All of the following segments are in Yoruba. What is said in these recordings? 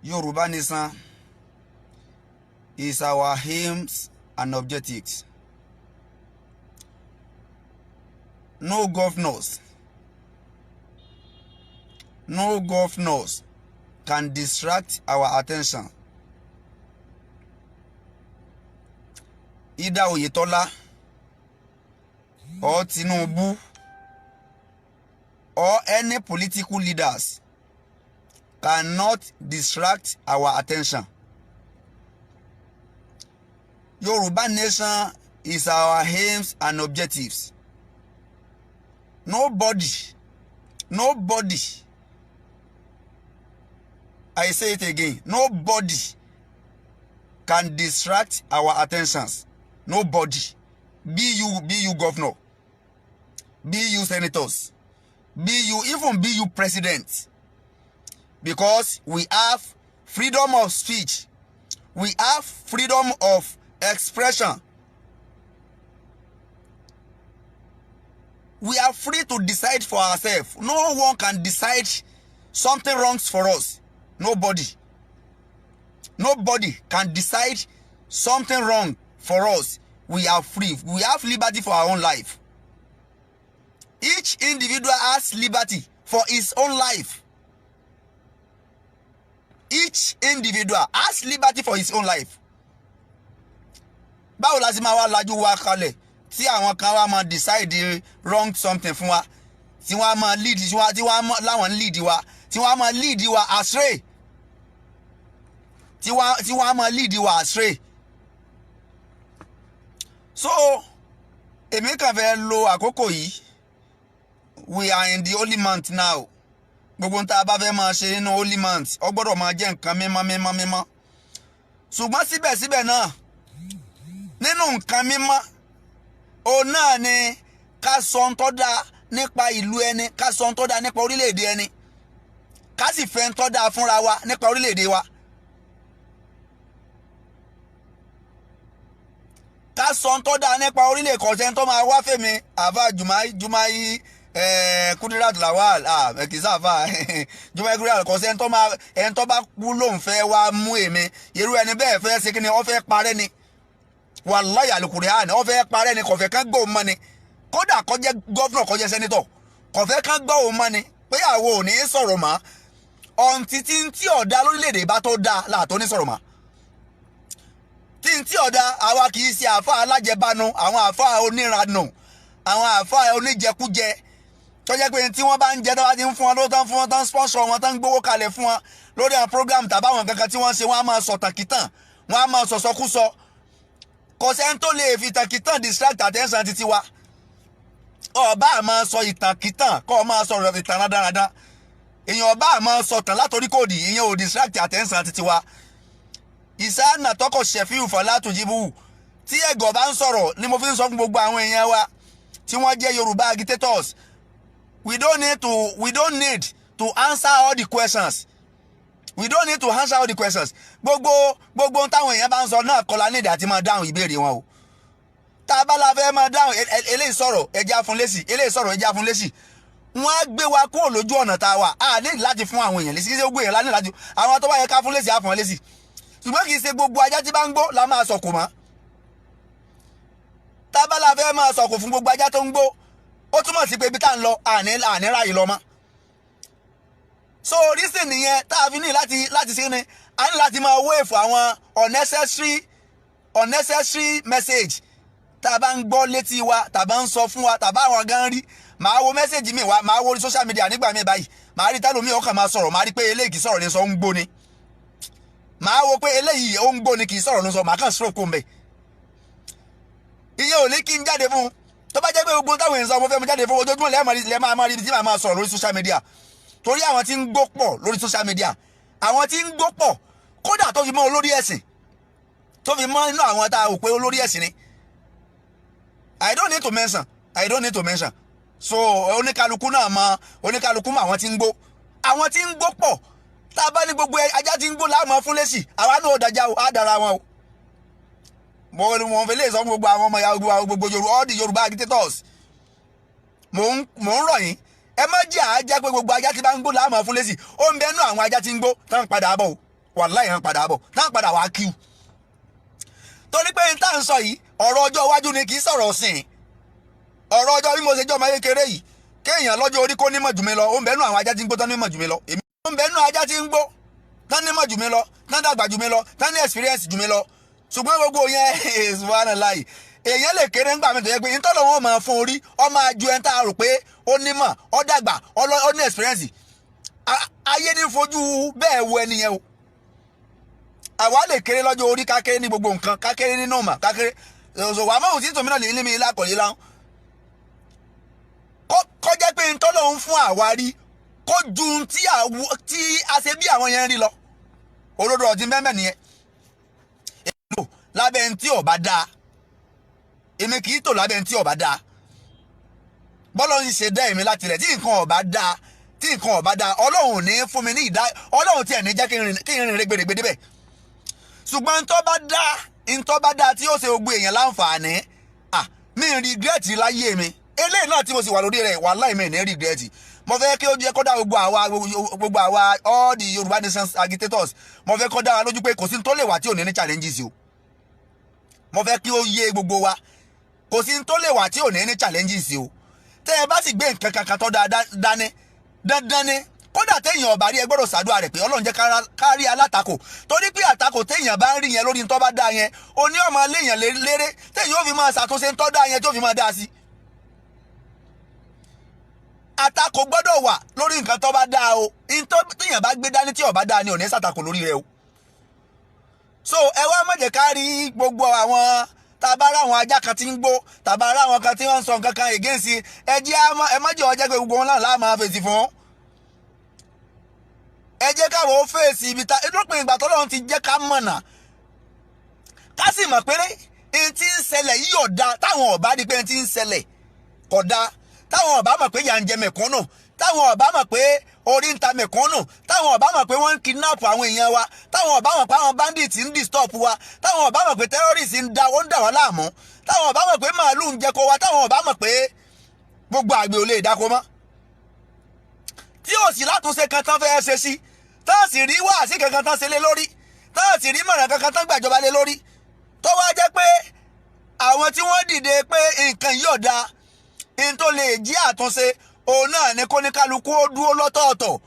Yoruba Nation is our aims and objectives. No governors, no governors can distract our attention. Either Oyetola or Tinubu or any political leaders cannot distract our attention. Yoruba Nation is our aims and objectives. Nobody, nobody, I say it again, nobody can distract our attentions. Nobody. Be you governor, be you senators, be you, even be you president. Because we have freedom of speech, we have freedom of expression. We are free to decide for ourselves. No one can decide something wrong for us. Nobody. Nobody can decide something wrong for us. We are free. We have liberty for our own life. Each individual has liberty for his own life. Each individual has liberty for his own life. Báwo la ṣe máa wá lajú wa kalẹ̀ tí àwọn kan wá máa decide wrong something fún wa, tí wọ́n á máa lead, tí wọ́n láwọn ń lead wa, tí wọ́n á máa lead wa astray, tí wọ́n á máa lead wa astray? So èmi kàn fẹ́ lo àkókò yìí. We are in the holy month now. Gbogbo tá a bá fẹ́ máa ṣe nínú holy month, ó gbọ́dọ̀ máa jẹ́ nǹkan mímọ́, mímọ́, mímọ́. Ṣùgbọ́n síbẹ̀síbẹ̀ náà, nínú nǹkan mímọ́ òun náà ni ká sọ ohun tó dáa nípa ìlú ẹni, ká sọ ohun tó dáa nípa orílẹ̀-èdè ẹni, ká sì fẹ́ ohun tó dáa fúnra wa nípa orílẹ̀-èdè wa. Ká sọ ohun tó dáa nípa orílẹ̀ kọ̀ọ̀sẹ́ tó máa wá fèmí àfa Jumai, Jumai Kudirat Lawal, kìsà àfa Jumai Kudirat, kọ̀ọ̀sẹ́ tó máa ẹni tó bá kú lóun fẹ́ wá mú èmi. Irú ẹni bẹ́ẹ̀ fẹ́ ṣe kí ni? Ó fẹ́ parẹ́ ni. Wàláyà Àlùkùránì, ó fẹ́ parẹ́ ni. Kò fẹ́ kán gbọ́ òun mọ́ ni. Kódà kó jẹ́ governor, kó jẹ́ senator, kò fẹ́ kán gbọ́ òun mọ́ ni pé àwọn ò ní sọ̀rọ̀ mọ́ ọ̀ǹtí tí ń tí ọ̀dà lórílẹ̀‐èdè bá tó dáa láàtó ní sọ̀rọ̀ mọ́ tí ń tí ọ̀dà. Àwa kì í ṣe àáfà alájẹbánu, àwọn àáfà oníranù, àwọn àáfà oníjẹkújẹ tó jẹ́ pé tí wọ́n bá ń jẹ, tó bá ti ń fún wọn lówó, tán fún wọn, tán sponsor wọn, tán gbówó kalẹ̀ fún wọn lórí àwọn program tàbáwọn kankan tí wọ́n ṣe, wọ́n á máa sọ̀tàkìtàn, wọ́n á máa sọ̀sọ́kúsọ. Kò sẹ́ni tó lè fi ìtànkìtàn distract attention títí wa. Ọba àmọ́ sọ ìtànkìtàn, kọ́ ọ máa sọ̀rọ̀ ìtàn rádaràda, èèyàn ọba àmọ́ sọ̀tàn látòrí kòdì, ìyẹn ò distract attention títí wa. Ìsáànà tọkọ̀ ṣẹ̀fíù fọlátùjìbù tí ẹ̀gọ́ bá ń sọ̀rọ̀ ni mo fi ń sọ fún gbogbo àwọn èèyàn wa tí wọ́n jẹ́ Yorùbá agitators. We don't need to answer all the questions. We don't need to answer all the questions. Gbogbo ohun táwọn èèyàn bá ń sọ náà kọ́ la nídìí àti máa dáhùn ìbéèrè wọn o. Tá a bá la fẹ́ máa dáhùn, eléyìí sọ̀rọ̀, ẹja fún lésì, eléyìí sọ̀rọ̀, ẹja fún lésì, wọ́n á gbé wa kúrò lójú ọ̀nà tá a wà. Á ní láti fún àwọn èèyàn lésì. Kì í ṣe gbogbo èèyàn la ní láti, àwọn tó bá yẹ ká fún lésì, á fún wọn lésì, ṣùgbọ́n kì í ṣe gbogbo ajá tí bá ń gbó la máa sọ̀kò mọ́. Tá a bá la fẹ́ máa sọ̀kò fún gbogbo ajá tó ń gbó, ó túmọ̀ sí pé ibi tá à ń lọ, àní ráàyè lọ mọ́. So reason nìyẹn tá a fi ní láti ṣe ni a ní láti máa wave àwọn unnecessary message tá a bá ń gbọ́ létí wa, tá a bá ń sọ fún wa, tá a bá àwọn gan rí. Màá wo message mi wá, màá wo orí social media nígbà míì báyìí, màá rí tẹ́lómi ọkàn máa sọ̀rọ̀, màá rí pé eléyìí kì í sọ̀rọ̀ ní sọ, ń gbó ni. Màá wo pé eléyìí ó ń gbó ni, kì í sọ̀rọ̀ ní sọ, màá kàn stroke kó ń bẹ̀. Ìyẹn ò ní kí n jáde fún un. Tó bá jẹ́ pé gbogbo táwọn èèyàn sọ mo fẹ́ mo jáde fún ojoojúmọ́, lẹ́ẹ̀ máa rí ibi tí màá máa sọ̀rọ̀ lórí social media, torí àwọn tí ń gbó pọ̀ lórí social media, àwọn tí ń gbó pọ̀, kódà tó fi mọ́ olórí ẹ̀sìn, tó fi mọ́ inú àwọn tá a rò pé olórí ẹ̀sìn ni. I don't need to mention, I don't need to mention. So oníkálukú náà mọ, oníkálukú mọ àwọn tí ń gbó. Àwọn tí ń gbó pọ̀. Tá a bá ní gbogbo ajá tí ń gbó láàmú fún lẹ́sì, àwa náà ó dájà o, á dára wọn o. Mo fi lè sọ fún gbogbo àwọn ọmọ ya, gbogbo Yorùbá, all the Yorùbá agitators, mò ń rọ̀ yín, ẹ má jẹ́ àájẹ́ pé gbogbo ajá tí bá ń gbó láàmú fún lẹ́sì. Ó ń bẹ́nu àwọn ajá tí ń gbó tán padà bọ̀ o, wàláhì, hàn padà bọ̀, tán padà wá kíw, torí pé n tá ń sọ yìí, ọ̀rọ̀ ọjọ́ iwájú ni, kì í sọ̀rọ̀ ọ̀sìn. Ọ̀rọ̀ ọjọ́ bí mo ṣe jọ́ ọmọ kékeré yìí, kéèyàn lọ́jọ́ orí kó nímọ̀ jù mí lọ, ó ń bẹ́nu àwọn ajá tí ń gbó tán nímọ̀ jù mí lọ. Èmi ó ń bẹ́nu ajá tí ń gbó tán nímọ̀ jù mí lọ, tán dàgbà jù mí lọ, tán ní experience jù mí lọ. Ṣùgbọ́n gbogbo yẹn, subhanallah, èèyàn lè kéré ńgbà mi tó yẹ pé ntọ́lọ́ wọn máa fún orí ọ máa ju ẹni tá a rò pé ó nímọ̀, ó dàgbà, ó ní experience. Ayé ní fojú bẹ́ẹ̀ wo ẹni yẹn o. Àwa lè kéré lọ́jọ́ orí, kákéré ní gbogbo nǹkan, kákéré nínú ọmọ kákéré ṣòwò, àmọ́ òun tí tòmínà lè ní mi lákọ̀ọ́lé láwọn kọjá pé ntọ́lọ́ ń fún àwa rí kó ju tí a ṣe bí àwọn yẹn ń rí lọ. Òdodo ọ̀tí mẹ́mẹ́ nìyẹn. Èlò lábẹ́ ntí ọba dáa, èmi kì í tò lábẹ́ ntí ọba dáa. Bọ́lá ń ṣe dá èmi láti rẹ̀, tí nǹkan ọba dáa, tí nǹkan ọba dáa, Ọlọ́run ò ní fún mi ní ìdá, Ọlọ́run tiẹ̀ ní jẹ́ kí n rìn rẹ́gbẹ̀rẹ́gbẹ̀ débẹ̀. Ṣùgbọ́n ntọ́ bá dáa, ntọ́ bá dáa tí yóò ṣe gbogbo èèyàn láǹfààní, à mi regret láyé mi. Eléyìí náà tí mo sì wà lórí rẹ̀, wàláhì, mi ní regret. Mo fẹ́ kí ó jẹ́ kó dá gbogbo àwa all the Yorùbá Nation agitators, mo fẹ́ kó dá wa lójú pé kò sí tó lè wà tí ò ní ní challenges o. Mo fẹ́ kí ó yé gbogbo wa, kò sí tó lè wà tí ò ní ní challenges o. Tẹ́ ẹ bá sì gbé nǹkan kankan tó dáa dání, dandan ni, kódà téèyàn ọba rí, ẹ gbọ́dọ̀ ṣàdúrà rẹ̀ pé Ọlọ́run jẹ́ ká rí alátakò, torí pé àtakò téèyàn bá ń rí yẹn lórí ntọ́ bá dáa yẹn, oní ọmọ léèyàn léré téèyàn ó fi máa ṣàtúnṣe ntọ́ dáa yẹn tó fi máa dáa sí. Àtakò gbọ́dọ̀ wà lórí nǹkan tó bá dáa o. Ntọ́ téèyàn bá gbé dání tí ó bá dáa ni ò ní ṣàtakò lórí rẹ̀ o. So ẹ wá má jẹ́ ká rí gbogbo àwọn tàbá ráwọn ajá kan tí ń gbó, tàbá ráwọn kan tí wọ́n ń sọ nǹkan kan against, ẹ jẹ́ ẹ má jẹ́ ó jẹ́ pé gbogbo wọn náà láà máa fèsì fún. Ẹ jẹ́ káwọn ó fèsì ibi ta lópin ìgbà tọ́lọ́run ti jẹ́ ká mọ̀nà, ká sì mọ̀ pé n tí ń ṣẹlẹ̀ yìí ò dáa. Táwọn ọ̀bá rí pé n tí ń ṣẹlẹ̀ kò dáa, táwọn ọ̀bá mọ̀ pé ìyà ń jẹ mẹ̀kúnnù, táwọn ọ̀bá mọ̀ pé orí ń ta mẹ̀kúnnù, táwọn ọ̀bá mọ̀ pé wọ́n ń kidnap àwọn èèyàn wa, táwọn ọ̀bá mọ̀ pé àwọn bandits ń disturb wa, táwọn ọ̀bá mọ̀ pé terrorists ń da ó ń dà wá láàmú, táwọn ọ̀bá mọ̀ pé màálù ń jẹko wa, táwọn ọ̀bá mọ̀ pé gbogbo àgbẹ̀ ò lè dáko mọ́, tí ò sì látúnṣe kan tán fẹ́ẹ́ ṣe sí, tán sì rí wáàsí kankan tán ṣe lé lórí, tán sì rí mọ̀ràn kankan tán gbàjọba lé lórí, tó wá jẹ́ pé àwọn tí wọ́n dìde pé nǹkan yìí ò dáa, n tó lè jí àtúnṣe òun náà ni kóníkálukú ó dúró lọ́tọ̀ọ̀tọ̀.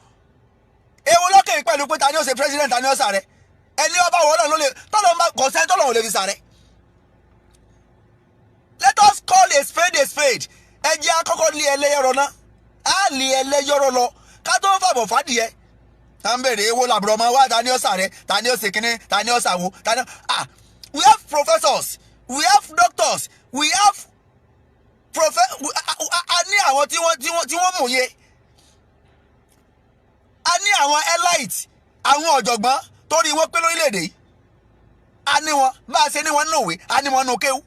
Èwo lọ́kàn pẹ̀lú pé ta ni ó ṣe president, ta ni ó ṣàrẹ? Ẹni ọba wọ́n náà ló lè tọ́lọ́ bá kò sẹ́ni tọ́lọ́ ò lè fi ṣàrẹ. Let us call a spade a spade. Ẹ jẹ́ àkọ́kọ́ lé ẹlẹ́yọ̀rọ̀ náà, á lé ẹlẹ́yọ̀rọ̀ lọ ká tó fàbọ̀ fàdìyẹ. Tá ń bèrè ewo làbúrò ọmọ wa, ta ni ó ṣàrẹ, ta ni ó ṣe kínní, ta ni ó ṣàwo, ta ni ah, we have professors, we have doctors, we have profe a ní àwọn tí wọ́n mòye, a ní àwọn elite, àwọn ọ̀jọ̀gbọ́n torí wọ́n pé lórílẹ̀‐èdè yìí. A ní wọn bá a ṣe ní wọn nòwe, a ní wọn nù kéwú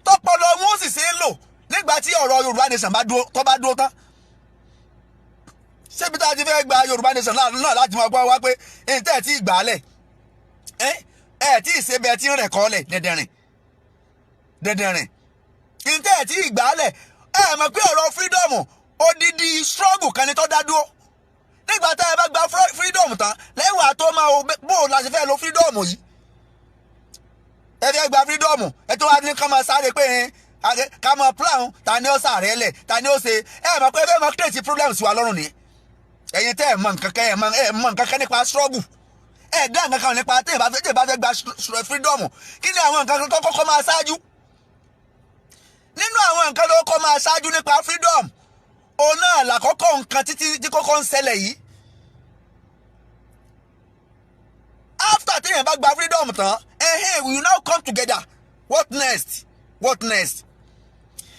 tọpọlọ wọn ó sì ṣe é lò nígbà tí ọ̀rọ̀ Yorùbá Nation bá dúró, tó bá dúró tán. Ṣébi tá a ti fẹ́ gba Yorùbá Nation náà láti máa gbọ́ wá pé ẹ̀ tẹ́ ẹ̀ tí ì gbà á lẹ̀, ẹ̀ ẹ̀ tí ì ṣe bẹ́ẹ̀ tí ń rẹ̀ kọ́ lẹ̀ dẹ̀dẹ̀rìn dẹ̀dẹ̀rìn, ẹ̀ tẹ́ ẹ̀ tí ì gbà á lẹ̀. Ẹ̀ mọ̀ pé ọ̀rọ̀ freedom, odidi struggle kan ni tó dá dúró. Nígbà tá ẹ bá gba freedom tán, lẹ́wàá tó máa bó o la ṣe fẹ́ lo freedom yìí. Ẹ fẹ́ gba freedom, ẹ tó wá ní ká máa sáré pé ká máa plan ta ni ó sàrẹ́ lẹ̀, ta ni ó ṣe. Ẹ mọ̀ pé ẹ fẹ́ máa create problems wa lọ́rùn nìyẹn. Ẹ̀yin tẹ́ ẹ̀ mọ̀ nǹkan kan, ẹ̀ mọ̀ nǹkan kan nípa struggle, ẹ̀ dá nǹkan kan nípa tẹ́ ẹ bá fẹ́ gba freedom, kí ni àwọn nǹkan tó kọ́kọ́ máa ṣáájú? Nínú àwọn nǹkan tó kọ́kọ́ máa ṣáájú nípa freedom, òun náà làkọ́kọ́ nǹkan títí tí kọ́kọ́ ń ṣẹlẹ̀ yìí. After téèyàn bá gba freedom tán, ẹ̀hẹ́n, we will now come together. What next? What next?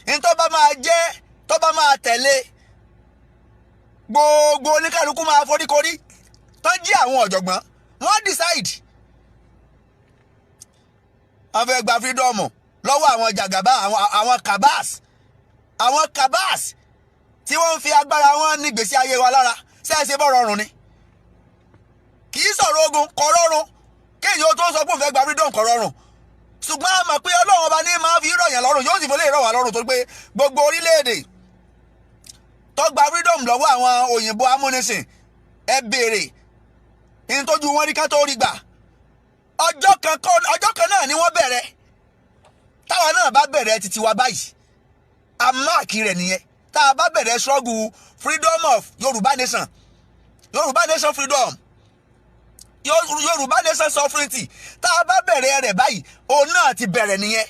Ní tó bá máa jẹ́, tó bá máa tẹ̀lé, gbogbo oníkàlùkù máa foríkorí tó jí àwọn ọ̀jọ̀gbọ́n, wọ́n decide. Wọ́n fẹ́ gba freedom lọ́wọ́ àwọn jàgàbá, àwọn cabals, àwọn cabals tí wọ́n ń fi agbára wọn ní gbèsè ayé wa lára. Ṣẹ́ẹ̀ṣe bọ́ rọrùn ni? Kì í sọ̀rọ̀ ogun, kò rọrùn. Kéèyàn tó sọ pé òun fẹ́ gba freedom, kò rọrùn. Ṣùgbọ́n a mọ̀ pé Ọlọ́run Ọba ní máa fi rọ̀yàn lọ́rùn, yóò sì fọlẹ́ rọ̀ wá lọ́rùn, torí pé gbogbo orílẹ̀-èdè tó gba freedom lọ́wọ́ àwọn òyìnbó amúnisìn, ẹ béèrè ní tójú wọn rí ká tó rí gbà. Ọjọ́ kan kọ́, ọjọ́ kan náà ni wọ́n bẹ̀rẹ̀. Táwa náà bá bẹ̀rẹ̀ títí wa báyìí, a mark rẹ̀ nìyẹn. Tá a bá bẹ̀rẹ̀ struggle freedom of Yorùbá nation, Yorùbá nation freedom, Yorùbá nation sovereignty, tá a bá bẹ̀rẹ̀ rẹ̀ báyìí, òun náà ti bẹ̀rẹ̀ nìyẹn.